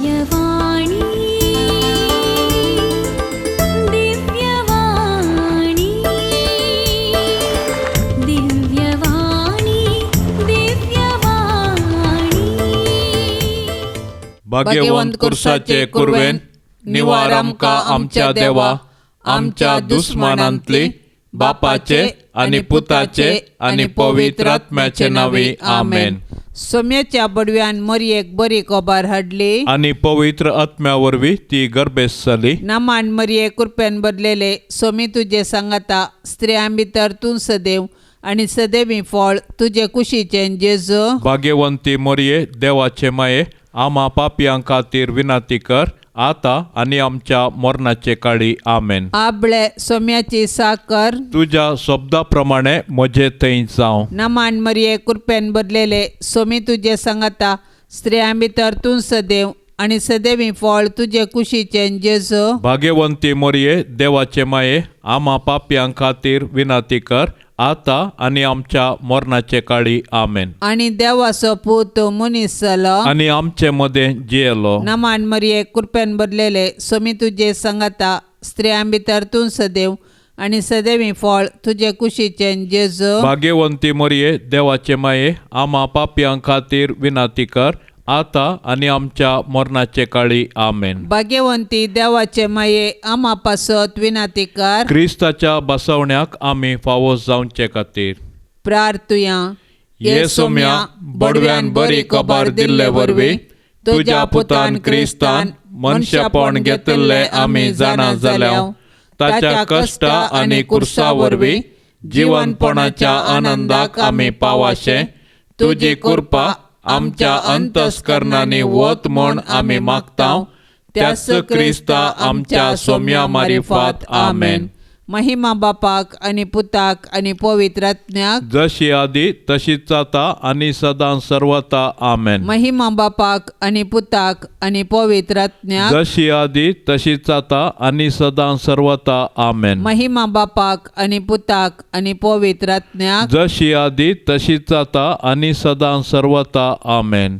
दिव्यवाणी दिव्यवाणी दिव्यवाणी दिव्यवाणी. भाग्यवंत कुर्साचे कुर्वेन निवार आमकां आमच्या देवा आमच्या दुस्मानांतली बापाचे आनी पुताचे आनी पवित्र आत्म्याचे नांवी आमेन. सोम्याच्या बडव्यान मरयेक बरी खबर हाडली आनी पवित्र आत्म्या वरवीं ती गर्भेस्त जाली. नामान मरये कृपेन बदलेले सोमी तुजे सांगाता, स्त्रियां भितर तूं सदैव आनी सदैवी फळ तुजे कुशीचें जेजू. भाग्यवंती मरये देवाचे माये आमा पापयां खातीर विनंती कर आता आनी आमच्या मरणाचे काळी आमेन. आबळे सोम्याची साकर तुज्या शब्दा प्रमाणे म्हजे थंय जावं. नामान मरये कृपेन बदलेले सोमी तुजे सांगाता, स्त्रियां भितर तूं सदैव आनी सदैवी फळ तुजे कुशीचें जेजू. भाग्यवंती मरये देवाचे माये आमा पापयां खातीर विनंती कर आता आनी आमच्या मरणाचे काळी आमेन. आनी देवाचो पूत मनीस जालो आनी आमचे मदें जियेलो. नामान मरये कृपेन बदलेले सोमी तुजे सांगाता, स्त्रियां भितर तूं सदैव आनी सदैवी फळ तुजे कुशीचें जेजू. भाग्यवंती मरये देवाचे माये आमा पापयां खातीर विनंती कर आता आनी आमच्या मरणाचे काळी आमेन. भाग्यवंती देवाचे माये आमा पासत विनंती कर. क्रिस्ताच्या बसवण्याक आमी फावो जावचे खातीर प्रार्थुया. ये सोम्या बडव्यान बरी खबर दिल्ले वरवीं तुज्या पुतान क्रिस्तान मनशापण घेतिल्लें आमी जाणा जाल्या. ताच्या कश्टा आनी कुर्सा वरवीं जिवनपणाच्या आनंदाक आमी पावाशें तुजी कृपा आमच्या अंतस्करणांनी वत म्हूण आमी मागता. त्याच क्रिस्ता आमच्या सोम्या मारिफात आमेन. महिमा बापाक आनी पुताक आनी पवित्र आत्म्याक, जशी आदी तशीच जाता आनी सदां सर्वता आमेन. महिमा बापाक आनी पुताक आनी पवित्र आत्म्याक, जशी आदी तशीच जाता आनी सदां सर्वता आमेन. महिमा बापाक आनी पुताक आनी पवित्र आत्म्याक, जशी आदी तशीच जाता आनी सदां सर्वता आमेन.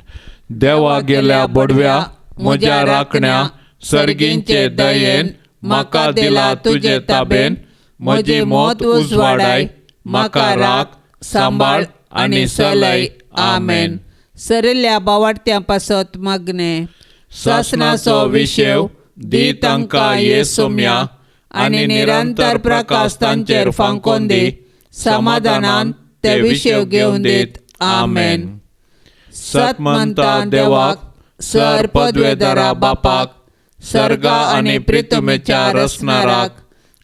देवा गेल्या बडव्या म्हज्या राखण्या सर्गींचे दयेन म्हाका दिला तुजे ताबेन. म्हजी मौत उजवाडाय म्हाका राख सांबाळ आनी सलय आमेन. सरिल्ल्या बावाडत्यां पासत मागणें. सासणाचो विशेव दी तांकां ये सोम्या आनी निरंतर प्रकाश तांचेर फांकोन दी. समाधानान ते विशेव घेवन दीत आमेन. सतमंता देवाक सर पदवेदारा बापाक सर्गा आनी प्रितमेच्या रचणाराक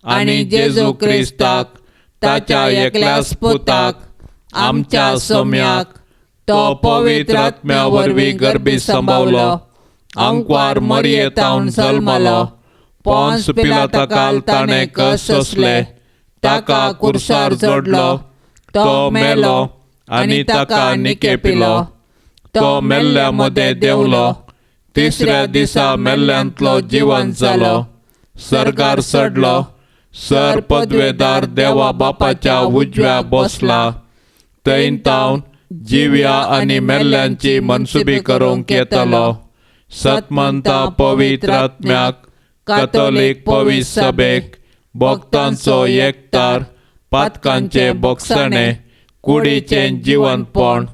आनी जेजू क्रिस्ताक ताच्या एकल्याच पुताक आमच्या सोम्याक तो पवित्र आत्म्या वरवीं गर्भी सांबावलो, आंकवार मरयेतावन जल्मलो, पोन्स पिलाताकाल ताणें कश्ट सोंसले, ताका कुर्सार जोडलो, तो मेलो आनी ताका निकेपिलो, तो मेल्ल्या मदें देंवलो, तिसऱ्या दिसा मेल्ल्यांतलो जिवन जालो, सर्गार चडलो, सर पदवेदार देवा बापाच्या उजव्या बसला, थंय तावन जिव्या आनी मेल्ल्यांची मनसुबी करूंक येतलो. सतमंता पवित्र आत्म्याक कथोलीक पवित्र सभेक भक्तांचो एकतार पातकांचे बोगसणे कुडीचें जिवनपण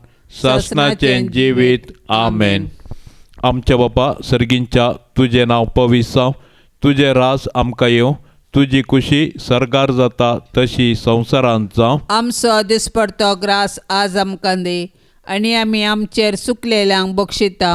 सासणाचें जिवीत आमेन. आमच्या बापा सर्गींच्या तुजें नांव पवित्र जावं, तुजें राज आमकां येवं, तुजी खुशी सर्गार जाता तशी संवसारांत जावं. आमचो दिसपडतो ग्रास आज आमकां दी आनी आमी आमचेर सुकलेल्यांक बक्षिता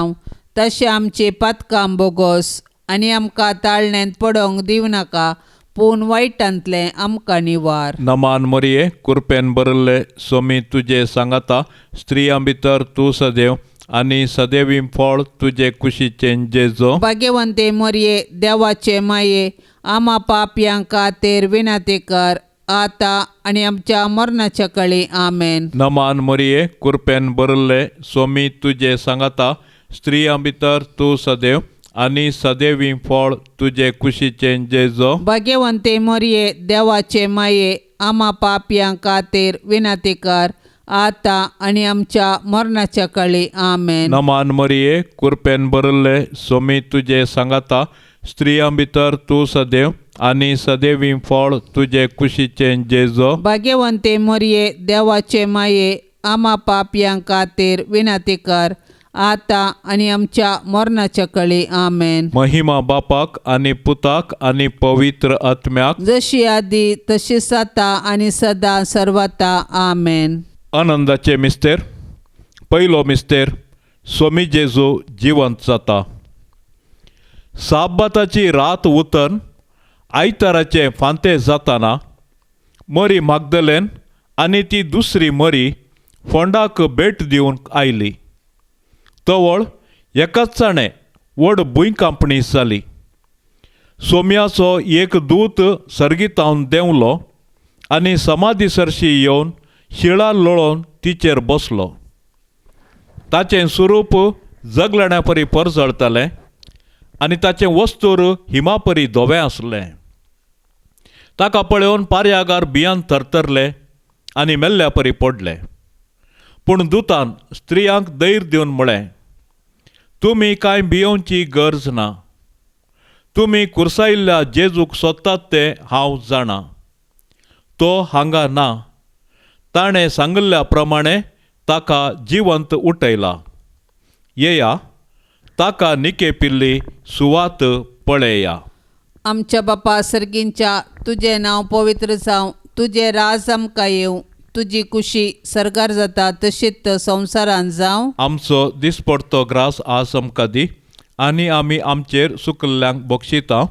तशें आमची पातकां बोगोस आनी आमकां ताळण्यांत पडोवंक दिवं नाका पूण वायटांतलें आमकां निवार. नमान मरिये कुरपेन भरिल्ले सोमी तुजे सांगाता, स्त्रियां भितर तूं सदैव आनी सदैवी फळ तुजे कुशीचें जेजो. भाग्यवंते मरिये देवाचे माये आमा पापयां खातीर विनंती कर आतां आनी आमच्या मरणाच्या कळी आमेन. नमान मरिये कुरपेन भरिल्ले सोमी तुजे सांगाता, स्त्रियां भितर तूं सदैव आनी सदैवी फळ तुजे कुशीचें जेजो. भाग्यवंते मरिये देवाचे माये आमा पापयां खातीर विनंती कर आतां आनी आमच्या मरणाच्या काळी. आमेन. नमान मरिये, कुरपेन भरिल्ले, सोमी तुजे सांगाता, स्त्रियां भितर तूं सदैव आनी सदैवी फळ तुजे कुशीचें जेजो. भाग्यवंते मरिये, देवाचे माये, आमा पापयां खातीर विनंती कर, आतां आनी आमच्या मरणाच्या काळी. आमेन. महिमा बापाक आनी पुताक आनी पवित्र आत्म्याक, जशी आदी तशी आतां आनी सदां सर्वता. आमेन. आनंदाचे मिस्तेर. पयलो मिस्तेर, सोमी जेजू जिवंत जाता. साबाताची रात उतन आयताराचे फांते जाताना मरी मागदलेन आनी ती दुसरी मरी फोंडाक भेट दिवन आयली. तवळ एकाच जाणें व्हड भुंयकांपणी जाली. सोम्याचो एक दूत सर्गीतावन देंवलो आनी समाधी सरशी येवन शिळा लोळोवन तिचेर बसलो. ताचें स्वरूप जगलण्या परी परजळतालें आनी ताचें वस्तूर हिमापरी धवें आसलें. ताका पळोवन पारयागार भियान थरथरले आनी मेल्ल्या परी पडले. पूण दुतान स्त्रियांक धैर्य दिवन म्हळें, तुमी कांय भियोवची गरज ना. तुमी कुर्सायिल्ल्या जेजूक सोदतात तें हांव जाणा. तो हांगा ना. ताणें सांगिल्ल्या प्रमाणें ताका जिवंत उठयला. येया, ताका निकेपिल्ली सुवात पळया. आमच्या बापा सर्गींच्या, तुजें नांव पवित्र जावं, तुजें राज आमकां येवं, तुजी कुशी सर्गार जाता तशीच संवसारान जावं. आमचो दिसपडतो ग्रास आज आमकां दी आनी आमी आमचेर सुकल्ल्यांक बक्षिता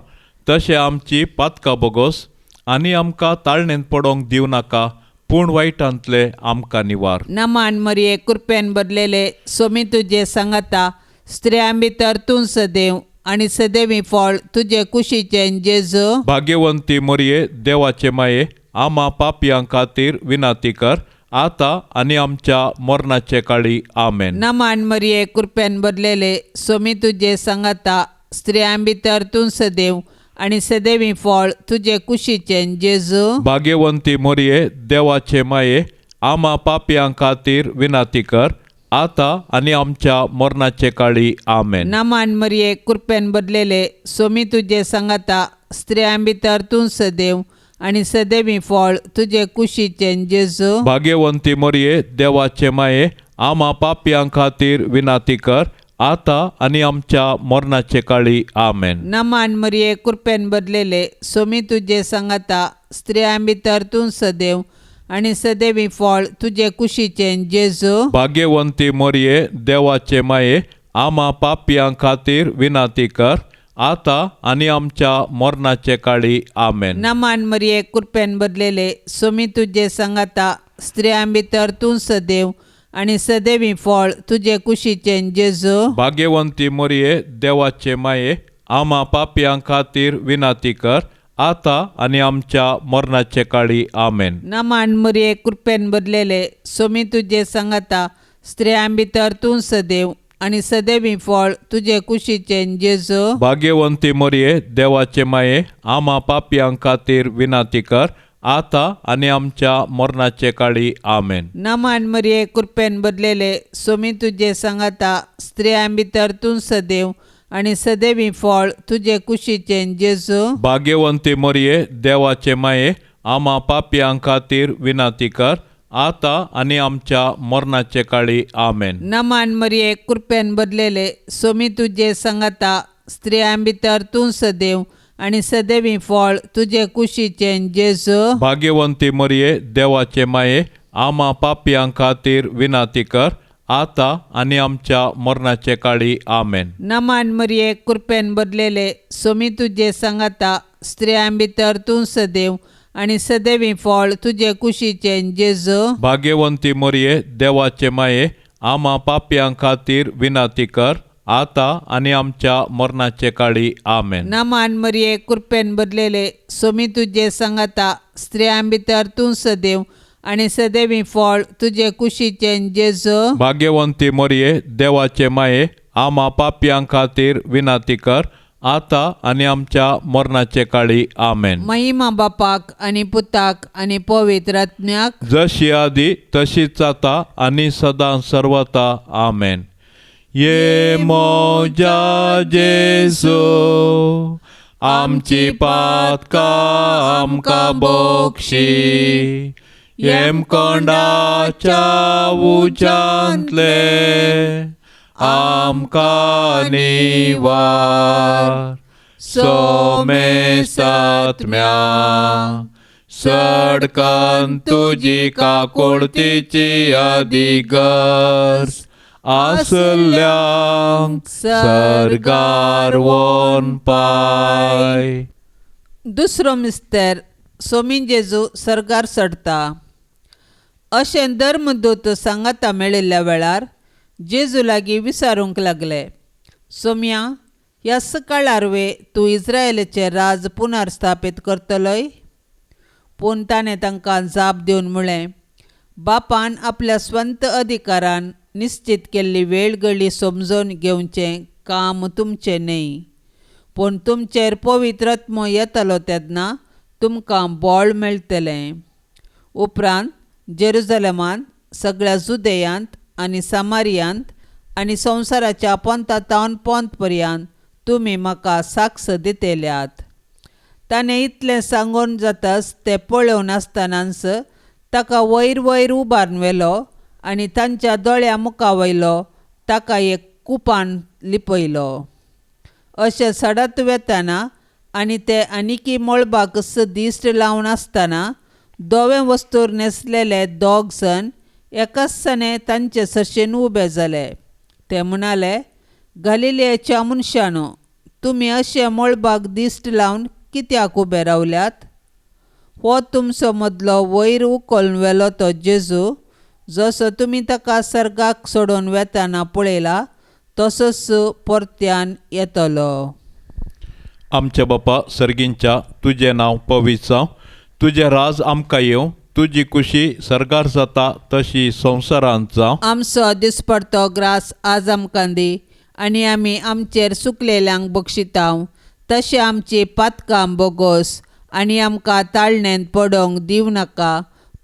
तशें आमची पातकां बोगोस आनी आमकां ताळणेंत पडोंक दिवं नाका, पूण वायटांतले आमकां निवार. नमान मरिये, कृपेन भरलेले, सोमी तुजे सांगाता, स्त्रियां भितर तूं सदैव आनी सदैवी फळ तुजे कुशीचें जेजू. भाग्यवंती मरिये, देवाचे माये, आमा पापयां खातीर विनंती कर, आतां आनी आमच्या मरणाचे काळी. आमेन. नमान मरिये, कृपेन भरलेले, सोमी तुजे सांगाता, स्त्रियां भितर तूं सदैव आनी सदैवी फळ तुजे कुशीचें जेजू. भाग्यवंती मरिये, देवाचे माये, आमा पापयां खातीर विनंती कर, आतां आनी आमच्या मरणाचे काळी. आमेन. नमान मरिये, कृपेन भरलेले, सोमी तुजे सांगाता, स्त्रियां भितर तूं सदैव आनी सदैवी फळ तुजे कुशीचें जेजू. भाग्यवंती मरिये, देवाचे माये, आमा पापयां खातीर विनंती कर, आतां आनी आमच्या मरणाचे काळी. आमेन. नमान मरिये, कृपेन भरलेले, सोमी तुजे सांगाता, स्त्रियां भितर तूं सदैव आनी सदैवी फळ तुजे कुशीचें जेजू. भाग्यवंती मरिये, देवाचे माये, आमा पापयां खातीर विनंती कर, आतां आनी आमच्या मरणाचे काळी. आमेन. नमान मरिये, कृपेन भरलेले, सोमी तुजे सांगाता, स्त्रियां भितर तूं सदैव आनी सदैवी फळ तुजे कुशीचें जेजू. भाग्यवंती मरिये, देवाचे माये, आमा पापयां खातीर विनंती कर, आतां आनी आमच्या मरणाचे काळी. आमेन. नमान मरिये, कृपेन भरलेले, सोमी तुजे सांगाता, स्त्रियां भितर तूं सदैव आनी सदैवी फळ तुजे कुशीचें जेजू. भाग्यवंती मरिये, देवाचे माये, आमा पापयां खातीर विनंती कर, आतां आनी आमच्या मरणाचे काळी. आमेन. नमान मरिये, कृपेन भरलेले, सोमी तुजे सांगाता, स्त्रियां भितर तूं सदैव आनी सदैवी फळ तुजे कुशीचें जेजू. भाग्यवंती मरिये, देवाचे माये, आमा पापयां खातीर विनंती कर, आतां आनी आमच्या मरणाचे काळी. आमेन. नमान मरिये, कृपेन भरलेले, सोमी तुजे सांगाता, स्त्रियां भितर तूं सदैव आनी सदैवी फळ तुजे कुशीचें जेजू. भाग्यवंती मरिये, देवाचे माये, आमा पापयां खातीर विनंती कर, आतां आनी आमच्या मरणाचे काळी. आमेन. नमान मरिये, कृपेन भरलेले, सोमी तुजे सांगाता, स्त्रियां भितर तूं सदैव आनी सदैवी फळ तुजे कुशीचें जेजू. भाग्यवंती मरिये, देवाचे माये, आमा पापयां खातीर विनंती कर, आतां आनी आमच्या मरणाचे काळी. आमेन. नमान मरिये, कृपेन भरलेले, सोमी तुजे सांगाता, स्त्रियां भितर तूं सदैव आनी सदैवी फळ तुजे कुशीचें जेजू. भाग्यवंती मरिये, देवाचे माये, आमा पापयां खातीर विनंती कर, आतां आनी आमच्या मरणाचे काळी. आमेन. महिमा बापाक आनी पुताक आनी पवित्र आत्म्याक, जशी आदी तशीच आतां आनी सदां सर्वता. आमेन. ये मोजा जेजू आमची पातकां आमकां बक्षी, येमकोंडाच्या उज्यांतले आमकां निवार. सोमेसात्म्या सडकन तुजी काकुळतीची अधिगर्ज आसल्यांक सर्गार वोन पाय. दुसरो मिस्तर सोमीन जेजू सर्गार चडता. अशें धर्मदूत सांगाता मेळिल्ल्या वेळार जेजू लागीं विचारूंक लागले, सोम्या, ह्या सकाळार वे तूं इस्रायलाचें राज पुनर्स्थापीत करतलोय? पूण ताणें तांकां जाप दिवन म्हळें, बापान आपल्या स्वंत अधिकारान निश्चित केल्ली वेळ घडी समजून घेवचें काम तुमचें न्हय, पूण तुमचेर पवित्र आत्मो येतलो तेन्ना तुमकां बळ मेळटलें. उपरांत जेरुजलेमांत, सगळ्या जुदेयांत आनी सामारियांत आनी संवसाराच्या पोंता तावन पोंत पर्यंत तुमी म्हाका साक्ष दितल्यात. ताणें इतलें सांगून जाताच ते पळोवन आसतनाच ताका वयर वयर उबारून व्हेलो आनी तांच्या दोळ्या मुखा वयलो ताका एक कुपान लिपयलो. अशें सडत वेतना आनी ते आनिकी मळबाक दिश्ट लावन आसतना धवें वस्तूर न्हेसलेले दोग जण एकाच तांचे सरशेन उबे जाले. ते म्हणाले, गालिलेच्या मनशानो, तुमी अशें मळबाक दिश्ट लावन कित्याक उबे रावल्यात? हो तुमचो मदलो वयर उखलून व्हेलो तो जेजू, जसो तुमी ताका सर्गाक सोडून वेतना पळयला तसोच परत्यान येतलो. आमच्या बापा सर्गींच्या, तुजें नांव पवित्र जावं, तुजें राज आमकां येवं, तुजी कुशी सर्गार जाता तशी संवसारांत जावं. आमचो दिसपडतो ग्रास आज आमकां दी आनी आमी आमचेर सुकलेल्यांक बक्षितांव तशें आमची पातकां बोगोस आनी आमकां ताळणेंत पडोवंक दिवं नाका,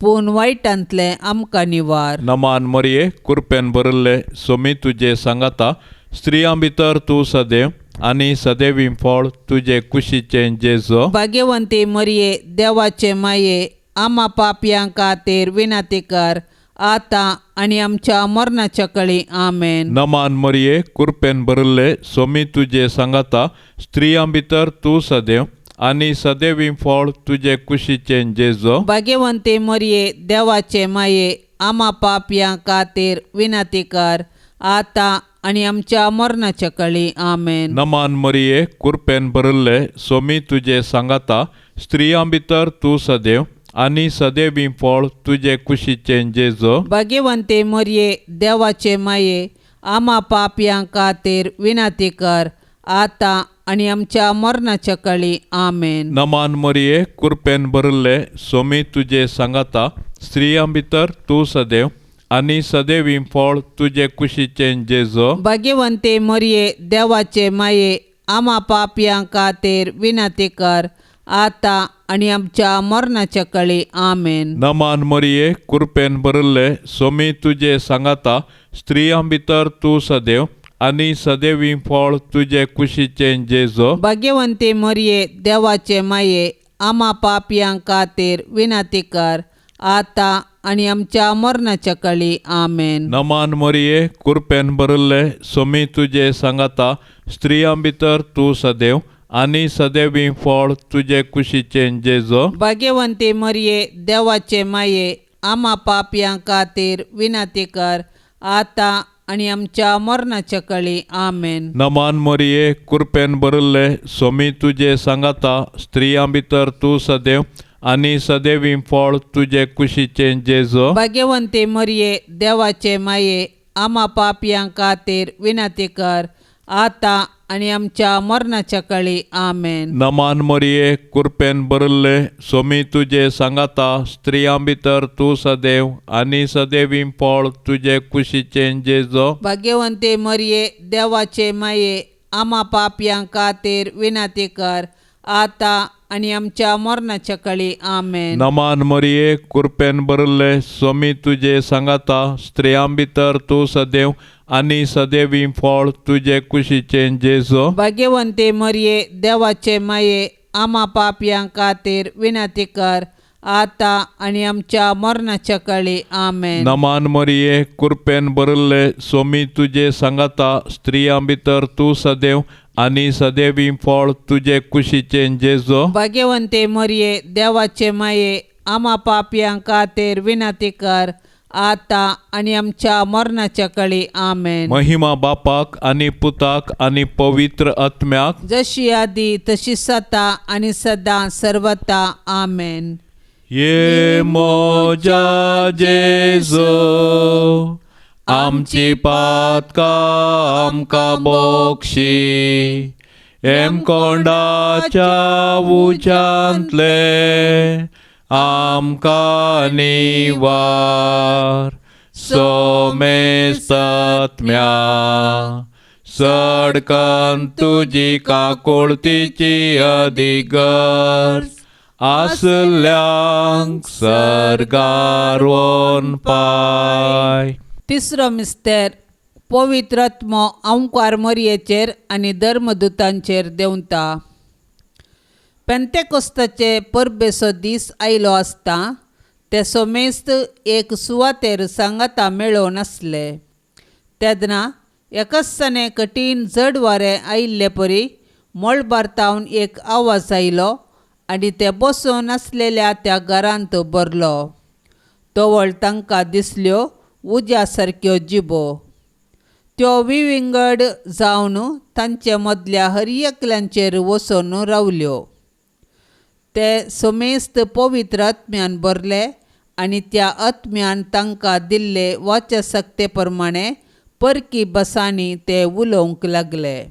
पूण वायटांतलें आमकां निवार. नमान मरिये, कुरपेन भरिल्ले सोमी तुजे सांगाता, स्त्रियां भितर तूं सदैव आनी सदैवी फळ तुजे कुशीचें जेजो. भाग्यवंती मरिये, देवाचे माये, आमा पापयां खातीर विनंती कर आतां आनी आमच्या मरणाच्या कळी. आमेन. नमान मरिये, कुरपेन भरिल्ले सोमी तुजे सांगाता, स्त्रियां भितर तूं सदैव आनी सदैवी फळ तुजे कुशीचें जेजो. भाग्यवंती मरिये, देवाचे माये, आमा पापयां खातीर विनंती कर आतां आनी आमच्या मरणाच्या कळी. आमेन. नमान मरिये, कुरपेन भरिल्ले सोमी तुजे सांगाता, स्त्रियां भितर तूं सदैव आनी सदैवी फळ तुजे कुशीचें जेजो. भाग्यवंती मरिये, देवाचे माये, आमा पापयां खातीर विनंती कर आतां आनी आमच्या मरणाच्या कळी. आमेन. नमान मरिये, कुरपेन भरिल्ले सोमी तुजे सांगाता, स्त्रियां भितर तूं सदैव आनी सदैवी फळ तुजे कुशीचें जेजो. भाग्यवंती मरिये, देवाचे माये, आमा पापयां खातीर विनंती कर आतां आनी आमच्या मरणाच्या कळी. आमेन. नमान मरिये, कुरपेन भरिल्ले सोमी तुजे सांगाता, स्त्रियां भितर तूं सदैव आनी सदैवी फळ तुजे कुशीचें जेजो. भाग्यवंती मरिये, देवाचे माये, आमा पापयां खातीर विनंती कर आतां आनी आमच्या मरणाच्या कळी. आमेन. नमान मरिये, कुरपेन भरिल्ले सोमी तुजे सांगाता, स्त्रियां भितर तूं सदैव आनी सदैवी फळ तुजे कुशीचें जेजो. भाग्यवंती मरिये, देवाचे माये, आमा पापयां खातीर विनंती कर आतां आनी आमच्या मरणाच्या कळी. आमेन. नमान मरिये, कुरपेन भरिल्ले सोमी तुजे सांगाता, स्त्रियां भितर तूं सदैव आनी सदैवी फळ तुजे कुशीचें जेजो. भाग्यवंती मरिये, देवाचे माये, आमा पापयां खातीर विनंती कर आतां आनी आमच्या मरणाच्या कळी. आमेन. नमान मरिये, कुरपेन भरिल्ले सोमी तुजे सांगाता, स्त्रियां भितर तूं सदैव आनी सदैवी फळ तुजे कुशीचें जेजो. भाग्यवंती मरिये, देवाचे माये, आमा पापयां खातीर विनंती कर आतां आनी आमच्या मरणाच्या कळी. आमेन. नमान मरिये, कृपेन भरिल्ले, स्वामी तुजे सांगाता, स्त्रियां भितर तूं सदैव आनी सदैवी फळ तुजे कुशीचें जेजू. भाग्यवंती मरिये, देवाचे माये, आमा पापयां खातीर विनंती कर आतां आनी आमच्या मरणाच्या कळी. आमेन. नमान मरिये, कृपेन भरिल्ले, स्वामी तुजे सांगाता, स्त्रियां भितर तूं सदैव आनी सदैवी फळ तुजे कुशीचें जेजू. भाग्यवंती मरिये, देवाचे माये, आमा पापयां खातीर विनंती कर आतां आनी आमच्या मरणाच्या कळी. आमेन. महिमा बापाक आनी पुताक आनी पवित्र आत्म्याक, जशी आदी तशी सता आनी सदां सर्वता. आमेन. ये मोजा जेजू, आमची पातकां आमकां बक्षी, हेमकोंडाच्या उज्यांतले आमकां निवार, सोमेस्तात्म्या सडकन तुजी काकुळतीची अधिगर्ज आसल्यांक सर्गार वोन पाय. तिसरो मिस्तेर पवित्र आत्मो अंकार मरयेचेर आनी धर्मदुतांचेर देंवता. पेंतेकोस्ताचे परबेचो दीस आयलो आसता ते सोमेस्त एक सुवातेर सांगाता मेळोवन आसले. तेन्ना एकाच कठीण जड वारें आयिल्ले परी मळबार तावन एक आवाज आयलो आनी ते बसून आसलेल्या त्या घरांत भरलो. तवळ तांकां दिसल्यो उज्या सारक्यो जिबो. त्यो विविंगड जावन तांचे मदल्या हर एकल्यांचेर वचून रावल्यो. ते समेस्त पवित्र आत्म्यान भरले आनी त्या आत्म्यान तांकां दिल्ले वाचसक्ते प्रमाणे परकी भासांनी ते उलोवंक लागले.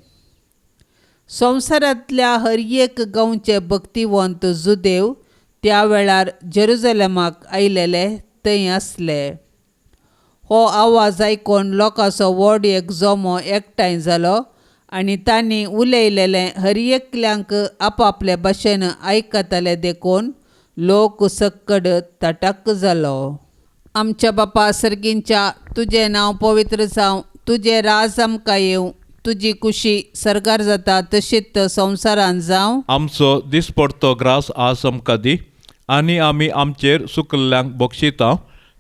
संवसारांतल्या हर एक गांवचे भक्तिवंत जुदेव त्या वेळार जेरुजलेमाक आयलेले थंय आसले. हो आवाज आयकून लोकांचो व्हड एक जमो एकठांय जालो आनी तांणी उलयलेलें हर एकल्यांक आपापले भाशेन आयकताले देखून लोक सक्कड तटक जालो. आमच्या बापा सर्गींच्या, तुजें नांव पवित्र जावं, तुजें राज आमकां येवं, तुजी कुशी सर्गार जाता तशीच संवसारान जावं. आमचो दिसपडतो ग्रास आज आमकां दी आनी आमी आमचेर सुकल्ल्यांक बक्षिता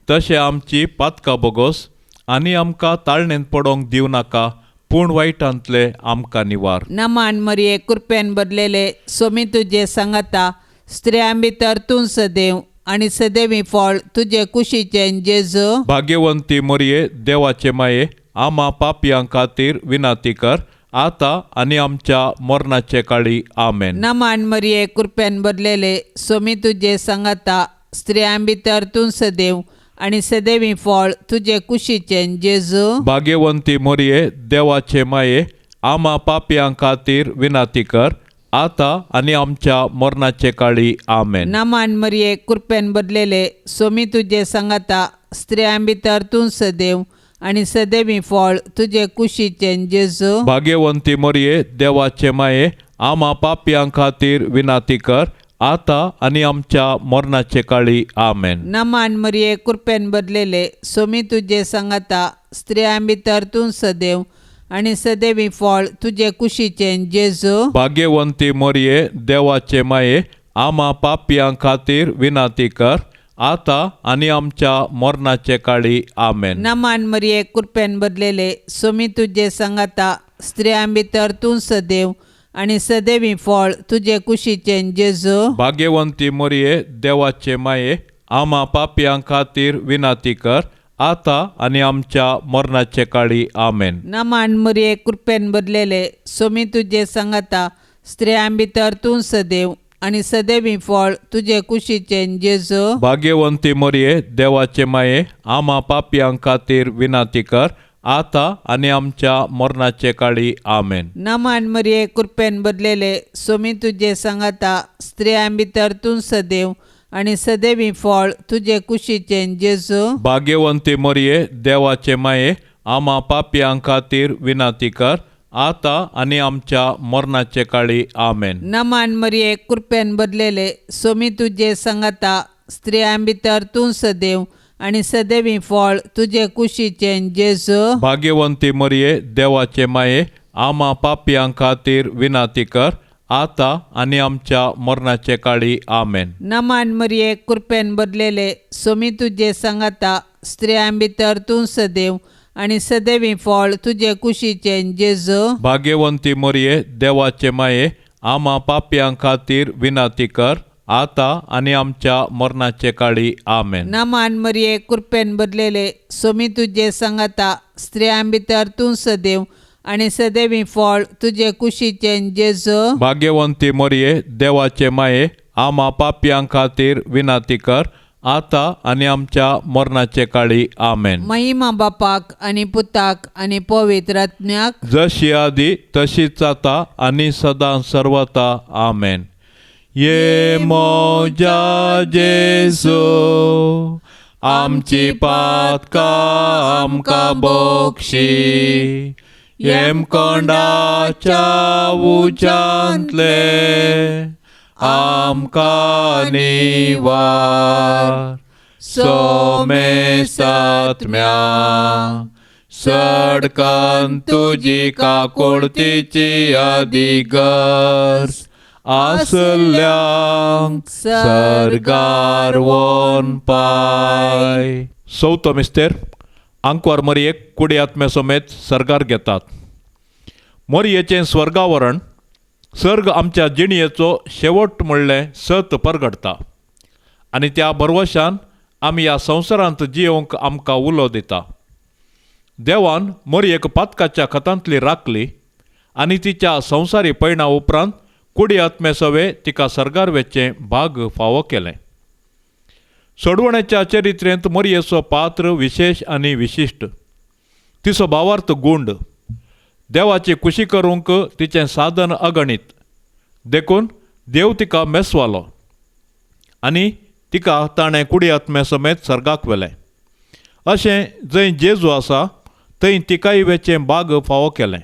तशें आमची पातकां बोगोस आनी आमकां ताळणेंत पडोंक दिवं नाका, पूण वायटांतले आमकां निवार. नमान मरिये, कृपेन भरलेले, स्वामी तुजे सांगाता, स्त्रियां भितर तूं सदैव आनी सदैवी फळ तुजे कुशीचें जेजू. भाग्यवंती मरिये, देवाचे माये, आमा पापयां खातीर विनंती कर आतां आनी आमच्या मरणाचे काळी. आमेन. नमान मरिये, कृपेन भरलेले, स्वामी तुजे सांगाता, स्त्रियां भितर तूं सदैव आनी सदैवी फळ तुजे कुशीचें जेजू. भाग्यवंती मरिये, देवाचे माये, आमा पापयां खातीर विनंती कर आतां आनी आमच्या मरणाचे काळी. आमेन. नमान मरिये, कृपेन भरलेले, स्वामी तुजे सांगाता, स्त्रियां भितर तूं सदैव आनी सदैवी फळ तुजे कुशीचें जेजू. भाग्यवंती मरिये, देवाचे माये, आमा पापयां खातीर विनंती कर आतां आनी आमच्या मरणाचे काळी. आमेन. नमान मरिये, कृपेन भरलेले, स्वामी तुजे सांगाता, स्त्रियां भितर तूं सदैव आनी सदैवी फळ तुजे कुशीचें जेजू. भाग्यवंती मरिये, देवाचे माये, आमा पापयां खातीर विनंती कर आतां आनी आमच्या मरणाचे काळी. आमेन. नमान मरिये, कृपेन भरलेले, स्वामी तुजे सांगाता, स्त्रियां भितर तूं सदैव आनी सदैवी फळ तुजे कुशीचें जेजू. भाग्यवंती मरिये, देवाचे माये, आमा पापयां खातीर विनंती कर आतां आनी आमच्या मरणाचे काळी. आमेन. नमान मरिये, कृपेन भरलेले, स्वामी तुजे सांगाता, स्त्रियां भितर तूं सदैव आनी सदैवी फळ तुजे कुशीचें जेजू. भाग्यवंती मरिये, देवाचे माये, आमा पापयां खातीर विनंती कर आतां आनी आमच्या मरणाचे काळी. आमेन. नमान मरिये, कृपेन भरलेले, स्वामी तुजे सांगाता, स्त्रियां भितर तूं सदैव आनी सदैवी फळ तुजे कुशीचें जेजू. भाग्यवंती मरिये, देवाचे माये, आमा पापयां खातीर विनंती कर आतां आनी आमच्या मरणाचे काळी. आमेन. नमान मरिये, कृपेन भरलेले, सोमी तुजे संगता, स्त्रियां भितर तूं सदैव आनी सदैवी फळ तुजे कुशीचें जेजू. भाग्यवंती मरिये, देवाचे माये, आमा पापयां खातीर विनंती कर, आतां आनी आमच्या मरणाचे काळी. आमेन. नमान मरिये, कृपेन भरलेले, सोमी तुजे संगता, स्त्रियां भितर तूं सदैव आनी सदैवी फळ तुजे कुशीचें जेजू. भाग्यवंती मरिये, देवाचे माये, आमा पापयां खातीर विनंती कर, आतां आनी आमच्या मरणाचे काळी. आमेन. नमान मरिये, कृपेन भरलेले, सोमी तुजे संगता, स्त्रियां भितर तूं सदैव आनी सदैवी फळ तुजे कुशीचें जेजू. भाग्यवंती मरिये, देवाचे माये, आमा पापयां खातीर विनंती कर, आतां आनी आमच्या मरणाचे काळी. आमेन. महिमा बापाक आनी पुताक आनी पवित्र आत्म्याक, जशी आदी तशीच आतां आनी सदां सर्वता. आमेन. ये मोजा जेजू, आमची पातकां आमकां बक्षी, येमकोंडाच्या उज्यांतले आमकां निवार. सोमेसात्म्या सडकन तुजी काकुळतीची अधिगर्ज आसल्यांक सर्गार वोन पाय. चवथो मिस्तेर, आंकवार मरयेक कुडी आत्म्या समेत सर्गार घेतात. मरयेचें स्वर्गावरण सर्ग आमच्या जिणयेचो शेवट म्हणलें सत परगडटा आनी त्या भरवशान आमी ह्या संवसारांत जियोवंक आमकां उलो दिता. देवान मरयेक पातकाच्या खतांतली राखली आनी तिच्या संवसारी पयणा उपरांत कुडी आत्मे सवे तिका सर्गार वेचें भाग फावो केलें. सोडवण्याच्या चरित्रेंत मरयेचो पात्र विशेश आनी विशिश्ट. तिचो भावार्थ गुंड, देवाची खुशी करूंक तिचें साधन अगणीत, देखून देव तिका मेसवालो आनी तिका ताणें कुडी आत्म्या समेत सर्गाक व्हेलें. अशें जंय जेजू आसा थंय तिकाय वेचें बाग फावो केलें.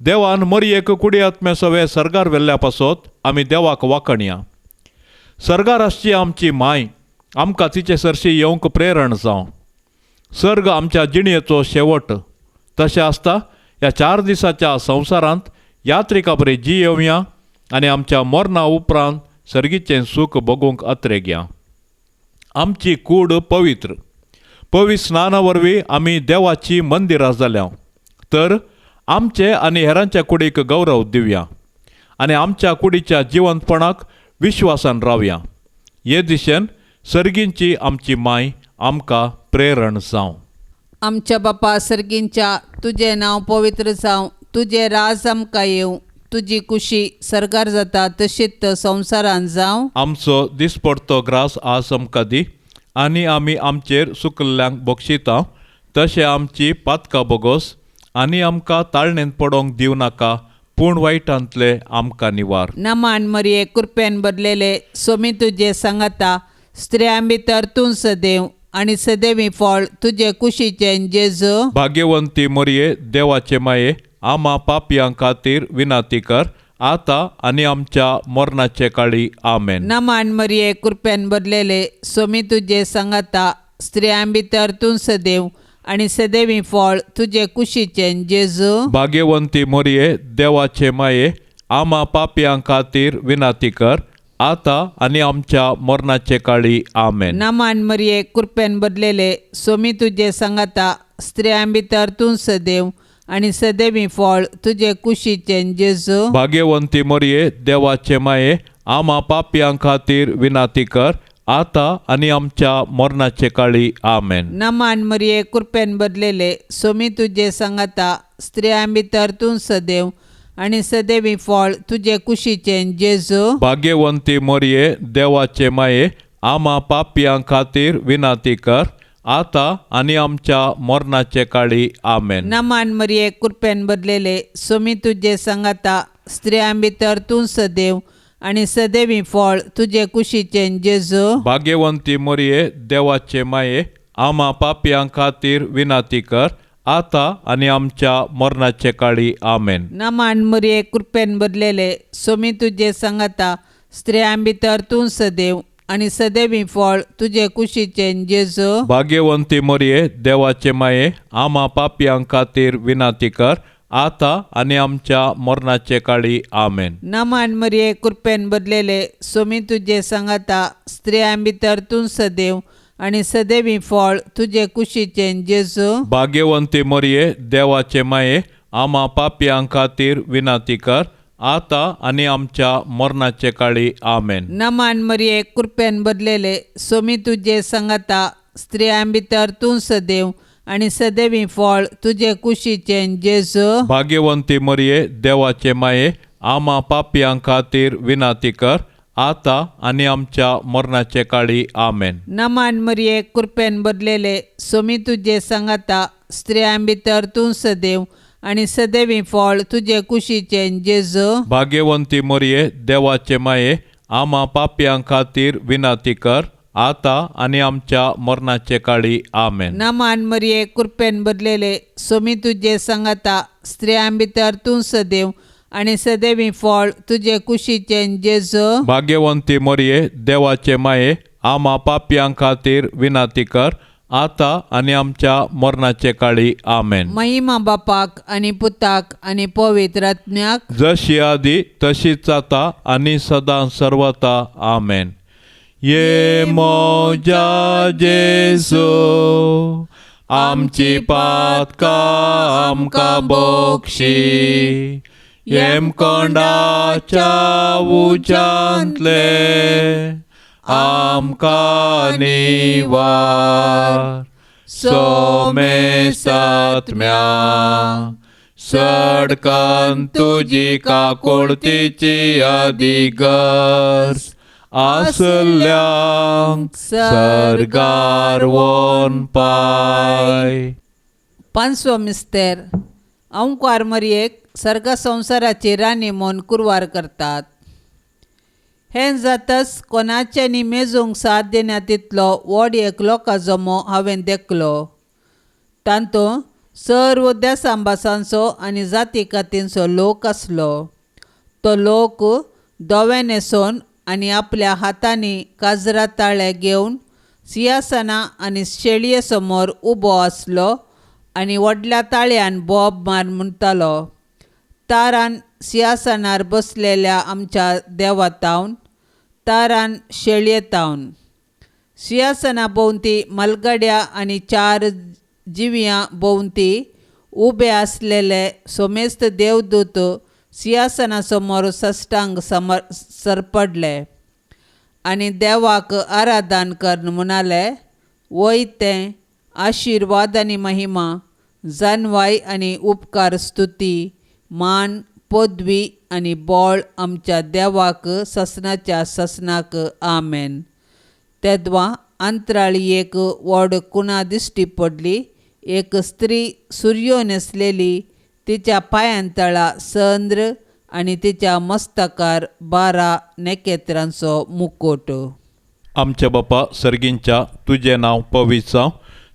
देवान मरयेक कुडी आत्म्या सवे सर्गार व्हेल्ल्या पासत आमी देवाक वाखणया. सर्गार आसची आमची माय आमकां तिचे सरशी येवंक प्रेरण जावं. सर्ग आमच्या जिणयेचो शेवट. तशें आसता ह्या 4 दिसाच्या संवसारांत यात्रिका बरी जियेवया आनी आमच्या मरणा उपरांत सर्गीचें सूख भोगूंक अत्रेगया. आमची कूड पवित्र, पवित्र स्नाना वरवीं आमी देवाची मंदिरां जाल्या, तर आमचे आनी हेरांच्या कुडीक गौरव दिवया आनी आमच्या कुडीच्या जिवंतपणाक विश्वासान रावया. हे दिशेन सर्गींची आमची माय आमकां प्रेरण जावं. आमच्या बापा सर्गींच्या, तुजें नांव पवित्र जावं, तुजें राज आमकां येवं, तुजी कुशी सर्गार जाता तशीच संवसारांत जावं. आमचो दिसपडतो ग्रास आज आमकां दी आनी आमी आमचेर सुकल्ल्यांक बक्षिता तशें आमची पातकां बोगोस आनी आमकां ताळणेंत पडोवंक दिवं नाका, पूण वायटांतले आमकां निवार. नमान मरिये, कृपेन भरलेले, सोमी तुजे सांगाता, स्त्रियां भितर तूं सदैव आनी सदैवी फळ तुजे कुशीचें जेजू. भाग्यवंती मरिये, देवाचे माये, आमा पापयां खातीर विनंती कर, आतां आनी आमच्या मरणाचे काळी. आमेन. नमान मरिये, कृपेन भरलेले, सोमी तुजे सांगाता, स्त्रियां भितर तूं सदैव आनी सदैवी फळ तुजे कुशीचें जेजू. भाग्यवंती मरिये, देवाचे माये, आमा पापयां खातीर विनंती कर, आतां आनी आमच्या मरणाचे काळी. आमेन. नमान मरिये, कृपेन भरलेले, सोमी तुजे सांगाता, स्त्रियां भितर तूं सदैव आनी सदैवी फळ तुजे कुशीचें जेजू. भाग्यवंती मरिये, देवाचे माये, आमा पापयां खातीर विनंती कर, आतां आनी आमच्या मरणाचे काळी. आमेन. नमान मरिये, कृपेन भरलेले, सोमी तुजे सांगाता, स्त्रियां भितर तूं सदैव आनी सदैवी फळ तुजे कुशीचें जेजू. भाग्यवंती मरिये, देवाचे माये, आमा पापयां खातीर विनंती कर, आतां आनी आमच्या मरणाचे काळी. आमेन. नमान मरिये, कृपेन भरलेले, सोमी तुजे सांगाता, स्त्रियां भितर तूं सदैव आनी सदैवी फळ तुजे कुशीचें जेजू. भाग्यवंती मरिये, देवाचे माये, आमा पापयां खातीर विनंती कर, आतां आनी आमच्या मरणाचे काळी. आमेन. नमान मरिये, कृपेन भरलेले, सोमी तुजे सांगाता, स्त्रियां भितर तूं सदैव आनी सदैवी फळ तुजे कुशीचें जेजू. भाग्यवंती मरिये, देवाचे माये, आमा पापयां खातीर विनंती कर, आतां आनी आमच्या मरणाचे काळी. आमेन. नमान मरिये, कृपेन भरलेले, सोमी तुजे सांगाता, स्त्रियां भितर तूं सदैव आनी सदैवी फळ तुजे कुशीचें जेजू. भाग्यवंती मरिये, देवाचे माये, आमा पापयां खातीर विनंती कर, आतां आनी आमच्या मरणाचे काळी. आमेन. नमान मरिये, कृपेन भरलेले, सोमी तुजे सांगाता, स्त्रियां भितर तूं सदैव आनी सदैवी फळ तुजे कुशीचें जेजू. भाग्यवंती मरिये, देवाचे माये, आमा पापयां खातीर विनंती कर, आतां आनी आमच्या मरणाचे काळी. आमेन. नमान मरिये, कृपेन भरलेले, सोमी तुजे सांगाता, स्त्रियां भितर तूं सदैव आनी सदैवी फळ तुजे कुशीचें जेजू. भाग्यवंती मरिये, देवाचे माये, आमा पापयां खातीर विनंती कर, आतां आनी आमच्या मरणाचे काळी. आमेन. नमान मरिये, कृपेन भरलेले, सोमी तुजे सांगाता, स्त्रियां भितर तूं सदैव आनी सदैवी फळ तुजे कुशीचें जेजू. भाग्यवंती मरिये, देवाचे माये, आमा पापयां खातीर विनंती कर, आतां आनी आमच्या मरणाचे काळी. आमेन. महिमा बापाक आनी पुताक आनी पवित्र आत्म्याक, जशी आदी तशीच आतां आनी सदां सर्वता. आमेन. ये मोजा जेजू, आमची पातकां आमकां बक्षी, येमकोंडाच्या उज्यांतले आमकां निवार. सोमेसात्म्या सडकन तुजी काकुळतीची अधिगर्ज आसल्यांक सर्गार वोन पाय. पांचवो मिस्तेर. अंकुवार मरियेक सर्ग संवसाराची राणी म्हूण कुरवार करतात. हें जातच कोणाच्यांनी मेजूंक साथ दिना तितलो व्हड एक लोकां जमो हांवें देखलो. तातूंत सर्व देसां भासांचो आनी जाती कातींचो लोक आसलो. तो लोक दोवे न्हेसोवन आनी आपल्या हातांनी काजरा ताळे घेवन सिंहासनां आनी शेळये समोर उबो आसलो आनी व्हडल्या ताळ्यान बोब मार म्हणटालो, तारान सिंहासनार बसलेल्या आमच्या देवातावन, तारान शेळयेतावन. सिंहासना भोंवती मलगड्या आनी चार जिवयां भोंवती उबे आसलेले सोमेस्त देवदूत सिंहासना समोर सष्टांग सरपडले आनी देवाक आराधन करून म्हणाले, वय तें आशिर्वाद आनी महिमा, जानवाय आनी उपकार, स्तुती, मान, पदवी आनी बळ आमच्या देवाक ससनाच्या ससनाक. आमेन. तेदवा अंतराळी एक व्हड कुणा दिश्टी पडली. एक स्त्री सुर्यो न्हेसलेली, तिच्या पांयां तळा चंद्र आनी तिच्या मस्तकार 12 नखेत्रांचो मुकुट. आमच्या बापा सर्गींच्या, तुजें नांव पवित्र जावं,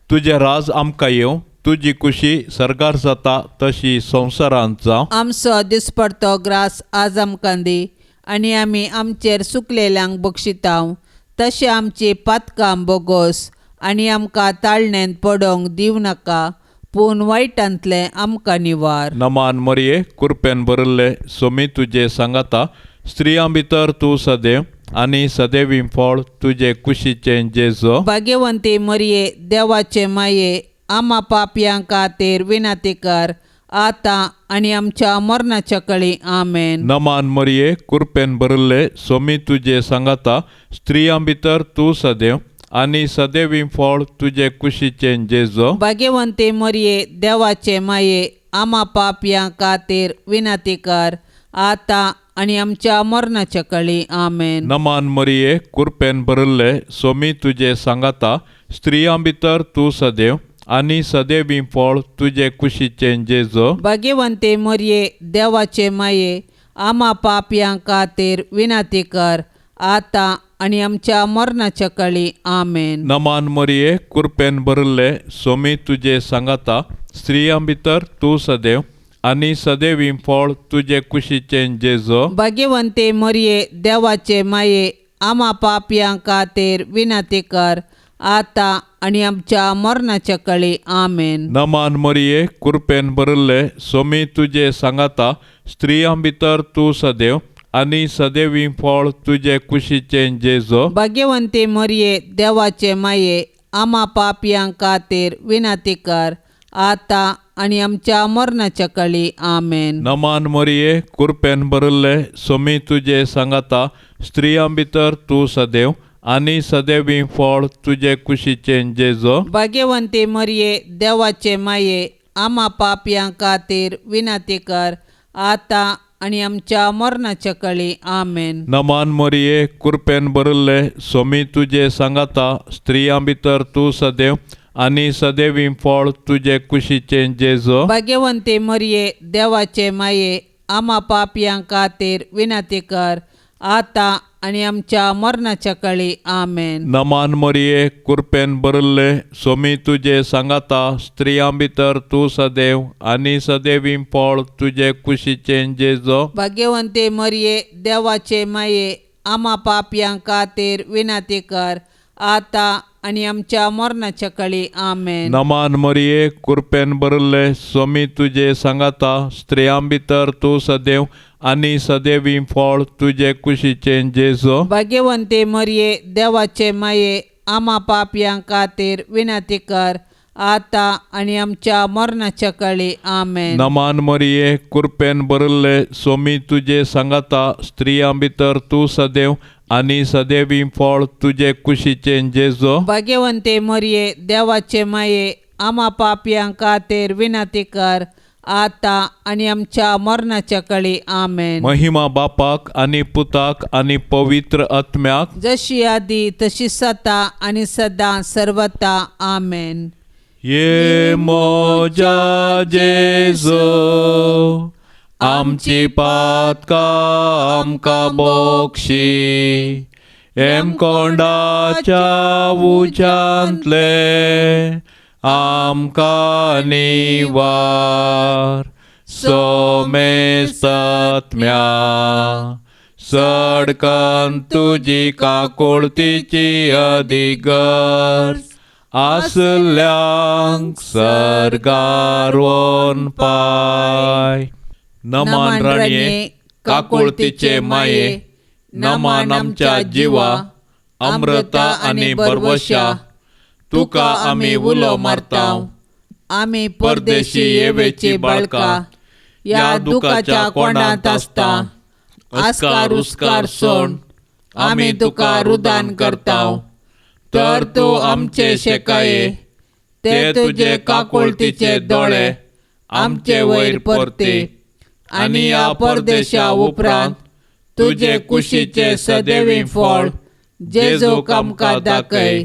तुजें राज आमकां येवं, तुजी कुशी सर्गार जाता तशी संवसारांत जावं. आमचो दिसपडतो ग्रास आज आमकां दी आनी आमी आमचेर सुकलेल्यांक बक्षितांव तशें आमची पातकां बोगोस आनी आमकां ताळणेंत पडोंक दिवं नाका, पूण वायटांतलें आमकां निवार. नमान मरिये, कृपेन भरिल्ले, सोमी तुजे सांगाता, स्त्रियां भितर तूं सदैव आनी सदैवी फळ तुजे कुशीचें जेजू. भाग्यवंती मरिये, देवाचे माये, आमा पापयां खातीर विनंती कर, आतां आनी आमच्या मरणाच्या कळी. आमेन. नमान मरिये, कृपेन भरिल्ले, सोमी तुजे सांगाता, स्त्रियां भितर तूं सदैव आनी सदैवी फळ तुजे कुशीचें जेजू. भाग्यवंती मरिये, देवाचे माये, आमा पापयां खातीर विनंती कर, आतां आनी आमच्या मरणाच्या कळी. आमेन. नमान मरिये, कृपेन भरिल्ले, सोमी तुजे सांगाता, स्त्रियां भितर तूं सदैव आनी सदैवी फळ तुजे कुशीचें जेजू. भाग्यवंती मरिये, देवाचे माये, आमा पापयां खातीर विनंती कर, आतां आनी आमच्या मरणाच्या कळी. आमेन. नमान मरिये, कृपेन भरिल्ले, सोमी तुजे सांगाता, स्त्रियां भितर तूं सदैव आनी सदैवी फळ तुजे कुशीचें जेजो. भाग्यवंते मरये देवाचे माये आमा पापयां खातीर विनंती कर आतां आनी आमच्या मरणाच्या कळी. आमेन. नमान मरिये, कृपेन भरिल्ले, सोमी तुजे सांगाता, स्त्रियां भितर तूं सदैव आनी सदैवी फळ तुजे कुशीचें जेजो. भाग्यवंती मरये देवाचे माये आमा पापयां खातीर विनंती कर आतां आनी आमच्या मरणाच्या कळी. आमेन. नमान मरिये, कृपेन भरिल्ले, सोमी तुजे सांगाता, स्त्रियां भितर तूं सदैव आनी सदैवी फळ तुजे कुशीचें जेजो. भाग्यवंती मरये देवाचे माये आमा पापयां खातीर विनंती कर आतां आनी आमच्या मरणाच्या कळी. आमेन. नमान मरिये, कृपेन भरिल्ले, सोमी तुजे सांगाता, स्त्रियां भितर तूं सदैव आनी सदैवी फळ तुजे कुशीचें जेजो. भाग्यवंती मरये देवाचे माये आमा पापयां खातीर विनंती कर आतां आनी आमच्या मरणाच्या कळी. आमेन. नमान मरिये, कृपेन भरिल्ले, सोमी तुजे सांगाता, स्त्रियां भितर तूं सदैव आनी सदैवी फळ तुजे कुशीचें जेजो. भाग्यवंती मरये देवाचे माये आमा पापयां खातीर विनंती कर आतां आनी आमच्या मरणाच्या कळी. आमेन. नमान मरिये, कृपेन भरिल्ले, सोमी तुजे सांगाता, स्त्रियां भितर तूं सदैव आनी सदैवी फळ तुजे कुशीचें जेजो. भाग्यवंती मरये देवाचे माये आमा पापयां खातीर विनंती कर आतां आनी आमच्या मरणाच्या कळी. आमेन. नमान मरिये, कृपेन भरिल्ले, सोमी तुजे सांगाता, स्त्रियां भितर तूं सदैव आनी सदैवी फळ तुजे कुशीचें जेजो. भाग्यवंती मरये देवाचे माये आमा पापयां खातीर विनंती कर आतां आनी आमच्या मरणाच्या कळी. आमेन. महिमा बापाक आनी पुताक आनी पवित्र आत्म्याक, जशी आदी तशी सता आनी सदां सर्वता. आमेन. ये मोजा जेजो, आमची पातकां आमकां बोक्षी, हेमकोंडाच्या उज्यांतले आमकां निवार, सोमेस्तात्म्या सडकन तुजी काकुळतीची अधिगर्ज आसल्यांक सर्गार वोन पाय. नमान राणये, काकुळतीचे माये, नमान आमच्या जिवा, अमृता आनी बरवशा, तुका आमी उलो मारता. आमी परदेशी येवेची बाळका ह्या दुखाच्या कोंडांत आसता. आस्कार उस्कार सोण आमी तुका रुदान करता. तर तूं आमचे शेकाये, ते तुजे काकुळतीचे दोळे आमचे वयर परते आनी ह्या परदेशा उपरांत तुजे कुशीचे सदैवी फळ जेजूक आमकां दाखय.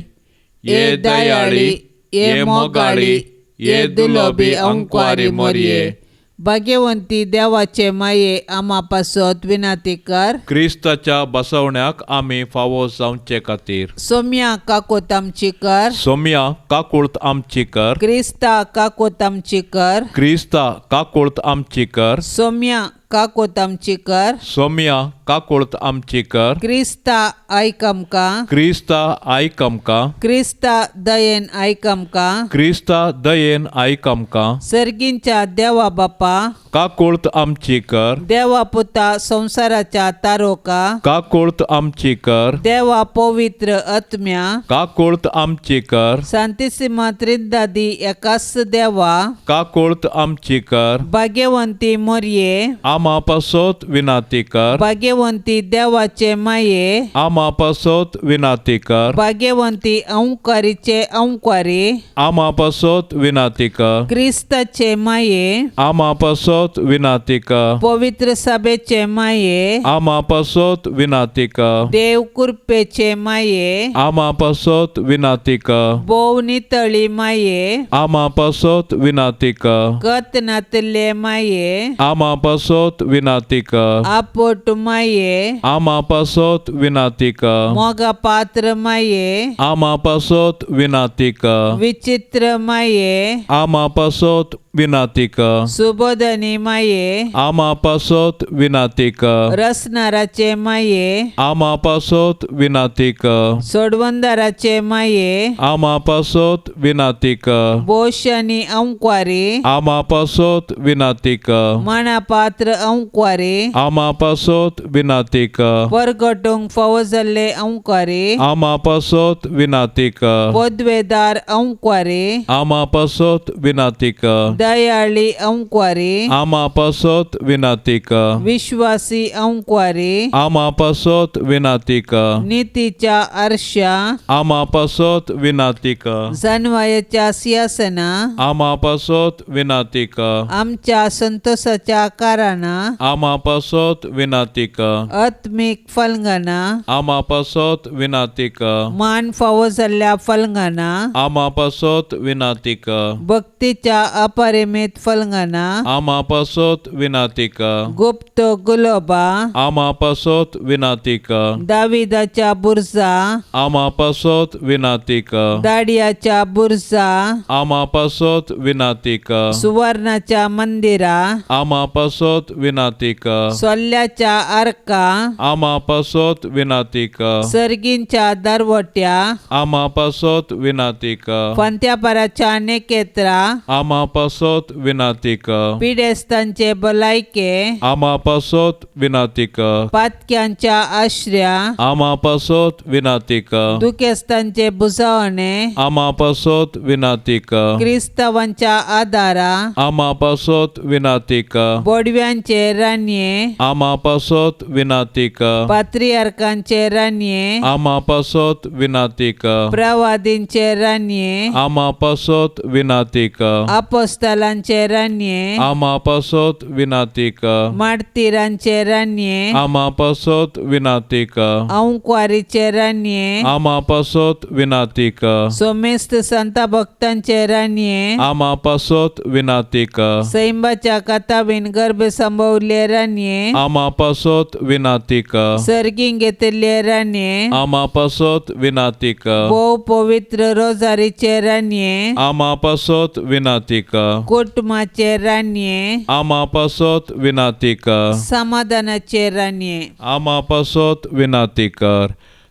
ये दयाळी, ये मोगाळी, ये दुलोबी अंकवारी मोरये, भाग्यवंती देवाचे माये आमा पासत विनंती कर. क्रिस्ताच्या बसवण्याक आमी फावो जावचे खातीर. सोम्या काकोत आमची कर. सोम्या काकुळत आमची कर. क्रिस्ता काकोत आमची कर. क्रिस्ता काकुळत आमची कर. सोम्या काकोत आमची कर. सोम्या काकुळत आमची कर. क्रिस्ता आयक आमकां. क्रिस्ता आयक आमकां. क्रिस्ता दयेन आयक आमकां. क्रिस्ता दयेन आयक आमकां. सर्गींच्या देवा बापा काकुळत आमची कर. देवा पुता संवसाराच्या तारोका काकुळत आमची कर. देवा पवित्र आत्म्या काकुळत आमची कर. सांतिसिमा त्रिदादी एकाच देवा काकुळत आमची कर. भाग्यवंती मोरये आमा पासत विनाती कर. भाग्यवंती देवाचे माये आमा पासत विनाती कर. भाग्यवंती अंकारीचे अंकारी आमा पासत विनाती कर. क्रिस्ताचे माये आमा पासत पासत विनाती कर। पवित्र सभेचे माये आमा पासत विनाती कर। देव कृपेचे माये आमा पासत विनाती कर। भोव नितळी माये आमा पासत विनाती कर। गत नातले माये आमा पासत विनाती कर। आपोट माये आमा पासत विनाती कर। मोगा पात्र माये आमा पासत विनाती कर। विचित्र माये आमा पासत विनाती कर। सुबोधनी माये आमा पासत विनाती कर। रसनाराचे माये आमा पासत विनाती कर। सोडवंदाराचे माये आमा पासत विनाती कर। बोशनी अंक्वारी आमा पासत विनाती कर। मानापात्र अंक्वारी आमा पासत विनाती कर। परगटूंक फावो जाल्ले अंक्वारी आमा पासत विनाती कर। पदवेदार अंक्वारी आमा पासत विनाती कर। दयाळी अंक्वारी आमा पासत विनाती कर। विश्वासी अंक्वारी आमा पासत विनाती कर। नीतीच्या आरशा आमा पासत विनाती कर। जनवायाच्या सिंहासना आमा पासत विनाती कर। आमच्या संतोषाच्या कारणां आमा पासत विनाती कर। आत्मीक फलंगाना आमा पासत विनाती कर। मान फावो जाल्ल्या फलंगाना आमा पासत विनाती कर। भक्तीच्या अपरिमित फलंगाना आमा पासत विनाती कर। गुप्त गुलोबा आमा पासत विनाती कर। दाविदाच्या बुरजा आमा पासत विनाती कर। दाडियाच्या बुरजा आमा पासत विनाती कर। सुवर्णाच्या मंदिरा आमा पासत विनाती कर। सोल्ल्याच्या आर्का आमा पासत विनाती कर। सर्गींच्या दरवट्या आमा पासत विनाती कर। फांत्यापाराच्या नेकेत्रा आमा पासत विनाती कर। पिडेस्तांचे भलायके आमा पासत विनाती कर। पातक्यांच्या आश्र्या आमा पासत विनाती कर। दुखेस्तांचे बुजावणे आमा पासत विनाती कर। क्रिस्तावांच्या आदारा आमा पासत विनाती कर। बोडव्यांचे रानये आमा पासत विनाती कर। पात्रियार्कांचे रानये आमा पासत विनाती कर। प्रवादींचे रानये आमा पासत विनाती कर। अपोस्तलांचे रानये आमा पासत विनाती कर। मार्तीरांचे रानये आमा पासत विनाती कर। अंक्वारीचे रानये आमा पासत विनाती कर। सोमेस्त संता भक्तांचे रानये आमा पासत विनाती कर। सैंबाच्या कथाबीन गर्भ संभवले रानये आमा पासत विनाती कर। सर्गीं घेतिल्ले रानये आमा पासत विनाती कर। भोव पवित्र रोजारीचे रानये आमा पासत विनाती कर। कुटुंबाचे रानये आमा पासत विनाती कर। समाधानाचे रानये आमा पासत विनाती कर।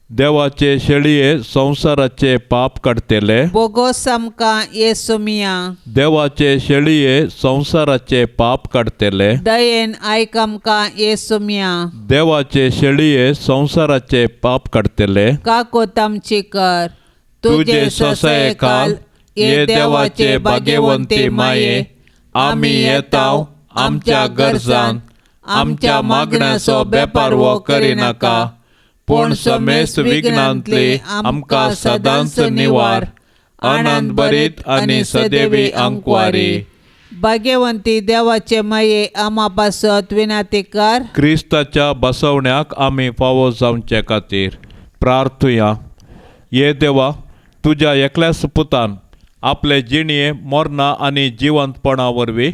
देवाचे शेळये संवसाराचे पाप काडटले बोगोस आमकां येसुमिया देवाचे शेळये संवसाराचे पाप काडटले दयेन आयक आमकां येसुमिया देवाचे शेळये संवसाराचे पाप काडटले काकोत आमची कर तुजे सोसायेखाल ये देवाचे भाग्यवंती माये आमी येताव आमच्या गरजान आमच्या मागण्याचो बेपारवो करिनाका पूण समेस्त विघ्नांतली आमकां सदांच निवार आनंद भरीत आनी सदैवी आंकवारी। भाग्यवंती देवाचे माये आमा पासत विनाती कर। क्रिस्ताच्या बसवण्याक आमी फावो जावचे खातीर प्रार्थुया। ये देवा, तुज्या एकल्याच पुतान आपले जिणये मरणां आनी जिवंतपणा वरवीं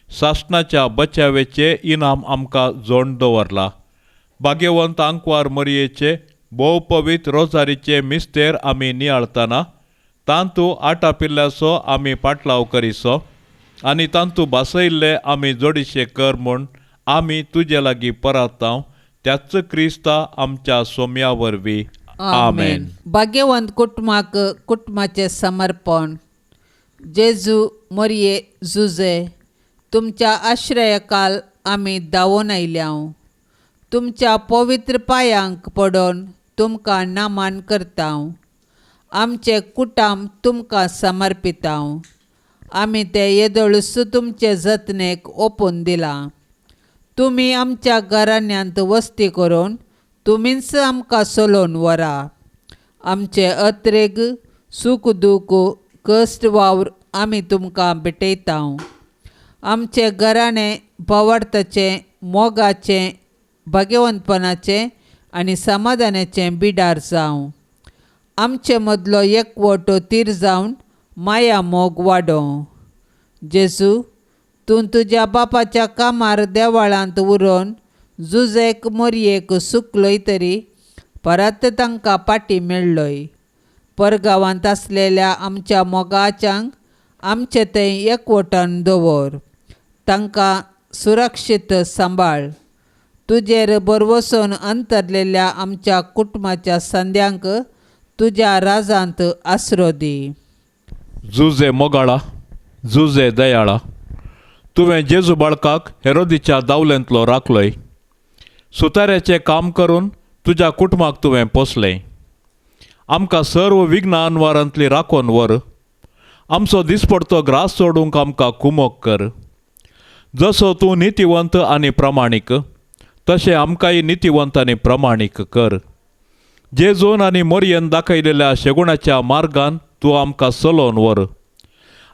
सासणाच्या बचावेचे इनाम आमकां जोड दवरला। भाग्यवंत आंकवार मरयेचे भोव पवित्र रोजारीचे मिस्तेर आमी नियाळतना तांतू आटापिल्ल्याचो आमी पाटलाव करिसो आनी तांतू भासयल्ले आमी जोडीशे कर म्हूण आमी तुजे लागीं परताव त्याच क्रिस्ता आमच्या सोम्या वरवीं आमेन। भाग्यवंत कुटुंबाक कुटुंबाचें समर्पण। जेजू मरये जुजे तुमच्या आश्रयकाल आमी धांवून आयल्याव। तुमच्या पवित्र पांयांक पडून तुमकां नामान करताव। आमचें कुटुंब तुमकां समर्पिताव। आमी तें येदोळूच तुमचे जतनेक ओपून दिलां। तुमी आमच्या घराण्यांत वस्ती करून तुमीच आमकां चलोवन व्हरा। आमचे अत्रेग सूख दूख कश्ट वावर आमी तुमकां भेटयताव। आमचें घराणें भावार्थाचें, मोगाचें, भाग्यवंतपणाचें आनी समाधानाचें बिडार जावं. आमचे मदलो एकवटो तीर जावन माया मोग वाडोवं. जेजू, तूं तुज्या बापाच्या कामार देवाळांत उरोवन जुजेक मोरयेक सुकलोय तरी परत तांकां पाटी मेळ्ळोय. परगांवांत आसलेल्या आमच्या मोगाच्यांक आमचे थंय एकवटान दवर, तांकां सुरक्षीत सांबाळ. तुजेर भरवसून अंतरलेल्या आमच्या कुटुंबाच्या संद्यांक तुज्या राजांत आसरो दी. जुजे मोगाळा, जुजे दयाळा, तुवें जेजू बाळकाक हेरोदीच्या दावलेंतलो राखलोय. सुताऱ्याचें काम करून तुज्या कुटुंबाक तुवें पोसलें. आमकां सर्व विघ्न अनवारांतली राखून व्हर. आमचो दिसपडतो ग्रास सोडूंक आमकां कुमोक कर. जसो तूं नितीवंत आनी प्रमाणीक तशें आमकांय नितीवंत आनी प्रमाणीक कर. जेजून आनी मोरयेन दाखयलेल्या शेगुणाच्या मार्गान तूं आमकां चलोवन व्हर.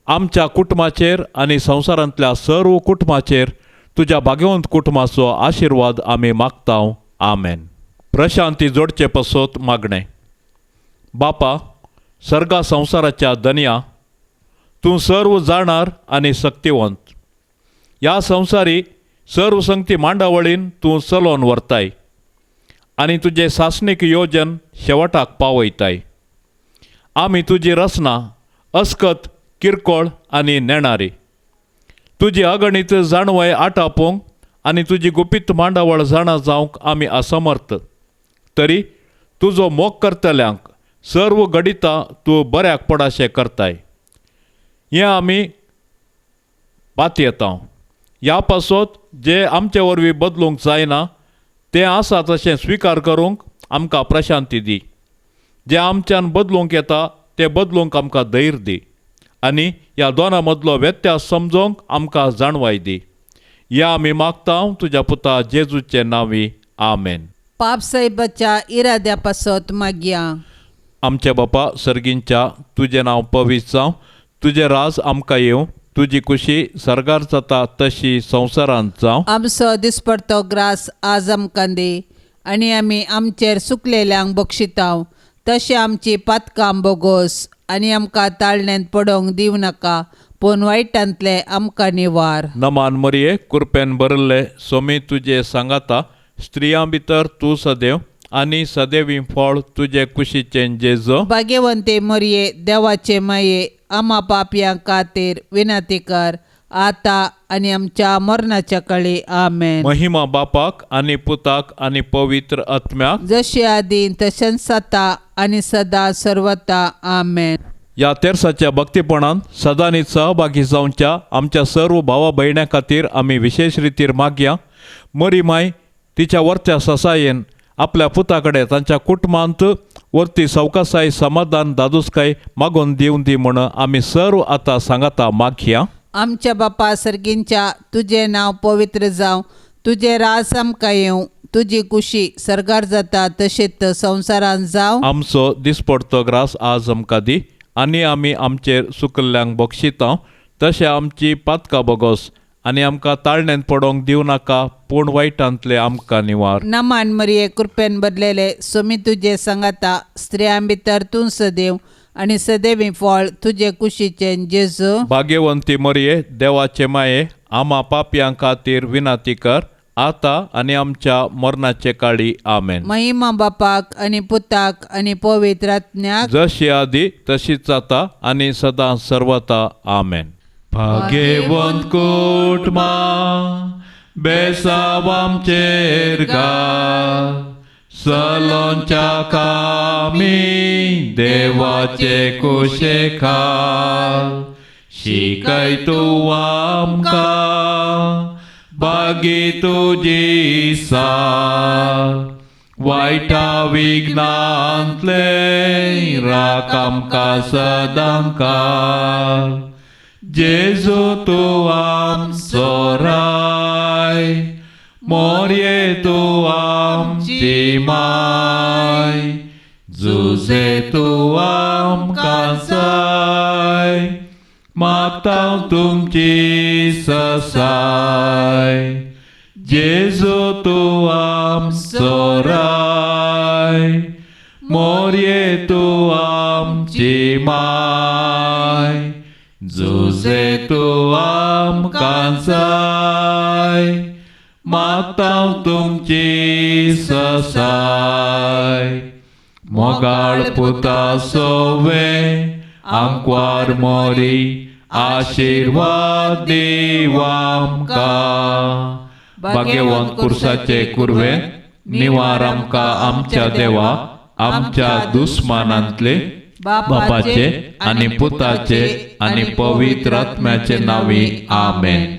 आमच्या कुटुंबाचेर आनी संवसारांतल्या सर्व कुटुंबाचेर तुज्या भाग्यवंत कुटुंबाचो आशिर्वाद आमी मागता. आमेन. प्रशांती जोडचे पासत मागणें. बापा, सर्गा संवसाराच्या दनया, तूं सर्व जाणार आनी शक्तिवंत. ह्या संवसारी सर्व संगती मांडावळीन तूं चलोवन व्हरताय आनी तुजें सासणीक योजन शेवटाक पावयताय. आमी तुजी रचना अस्कत, किरकोळ आनी नेणारी. तुजी अगणीत जाणवय आटापूंक आनी तुजी गुपीत मांडावळ जाणा जावंक आमी असमर्थ. तरी तुजो मोग करतल्यांक सर्व घडितां तूं बऱ्याक पडाशें करताय हें आमी पातयेता. ह्या पासत जे आमचे वरवीं बदलूंक जायना तें आसा तशें स्विकार करूंक आमकां प्रशांती दी. जें आमच्यान बदलूंक येता तें बदलूंक आमकां धैर्य दी आनी ह्या दोनां मदलो व्यत्यास समजोंक आमकां जाणवाय दी. ह्या आमी मागता तुज्या पुता जेजूचे नांवी. आमेन. पाप साहेबाच्या इराद्या पासत मागया. आमच्या बापा सर्गींच्या, तुजें नांव पवित्र जावं, तुजें राज आमकां येवं, तुजी कुशी सर्गार जाता तशी संवसारांत जावं. आमचो दिसपडतो ग्रास आज आमकां दी आनी आमी आमचेर सुकलेल्यांक बक्षितांव तशें आमची पातकां बोगोस आनी आमकां ताळण्यांत पडोवंक दिवं नाका, पूण वायटांतले आमकां निवार. नमान मरये, कुरपेन भरिल्ले सोमी तुजे सांगाता, स्त्रियां भितर तूं सदैव आनी सदैवी फळ तुजे कुशीचें जेजो. भाग्यवंते मरये, देवाचे माये, आमा पापयां खातीर विनंती कर आतां आनी आमच्या मरणाच्या काळी. आमेन. महिमा बापाक आनी पुताक आनी पवित्र आत्म्याक, जशी आदी तशेंच आतां आनी सदां सर्वता. आमेन. ह्या तेर्साच्या भक्तीपणान सदांनी सहभागी जावच्या आमच्या सर्व भावा भयण्यां खातीर आमी विशेश रितीर मागया. मरी माय तिच्या वर्त्या ससायेन आपल्या पुता कडेन तांच्या कुटुंबांत वर्ती सवकासाय, समाधान, दादूसकाय मागून दिवन दी म्हूण आमी सर्व आतां सांगाता मागया. आमच्या बापा सर्गींच्या, तुजें नांव पवित्र जावं, तुजें राज आमकां येवं, तुजी कुशी सर्गार जाता तशेंच संवसारांत जावं. आमचो दिसपडतो ग्रास आज आमकां दी आनी आमी आमचेर सुकल्ल्यांक बक्षिता तशें आमची पातकां बोगोस आनी आमकां ताळण्यांत पडोवंक दिवं नाका, पूण वायटांतले आमकां निवार. नमान मरिये, कृपेन भरलेले सोमी तुजे सांगाता, स्त्रियां भितर तूं सदैव आनी सदैवी फळ तुजे कुशीचें जेजू. भाग्यवंती मरिये, देवाचे माये, आमा पापयां खातीर विनंती कर आतां आनी आमच्या मरणाचे काळी. आमेन. महिमा बापाक आनी पुताक आनी पवित्र आत्म्याक, जशी आदी तशीच जाता आनी सदां सर्वता. आमेन. भाग्यवंत कुटुंबा बेसाव आमचेर घाल, सलोंच्या कामी देवाचे कुशेखाल, शिकय तूं आमकां बागी तुजी साल, वायटा विघ्नांतले राख आमकां सदांकाल. जेजू तूं आमचो राय, मोरये तूं आमची माय, जुजे तूं आमकां जाय, मागता तुमची ससाय. जेजू तूं आमचो राय, मोरये तूं आमची माय, जुजे तूं आमकां जाय, मागता तुमची ससाय. मोगाळ पुता सोवे आंकवार मोरी, आशिर्वाद दीव आमकां. भाग्यवंत कुर्साचे कुर्वें निवार आमकां आमच्या देवा, आमच्या दुस्मानांतले. बापाचे आनी पुताचे आनी पवित्र आत्म्याचे नांवी आमेन.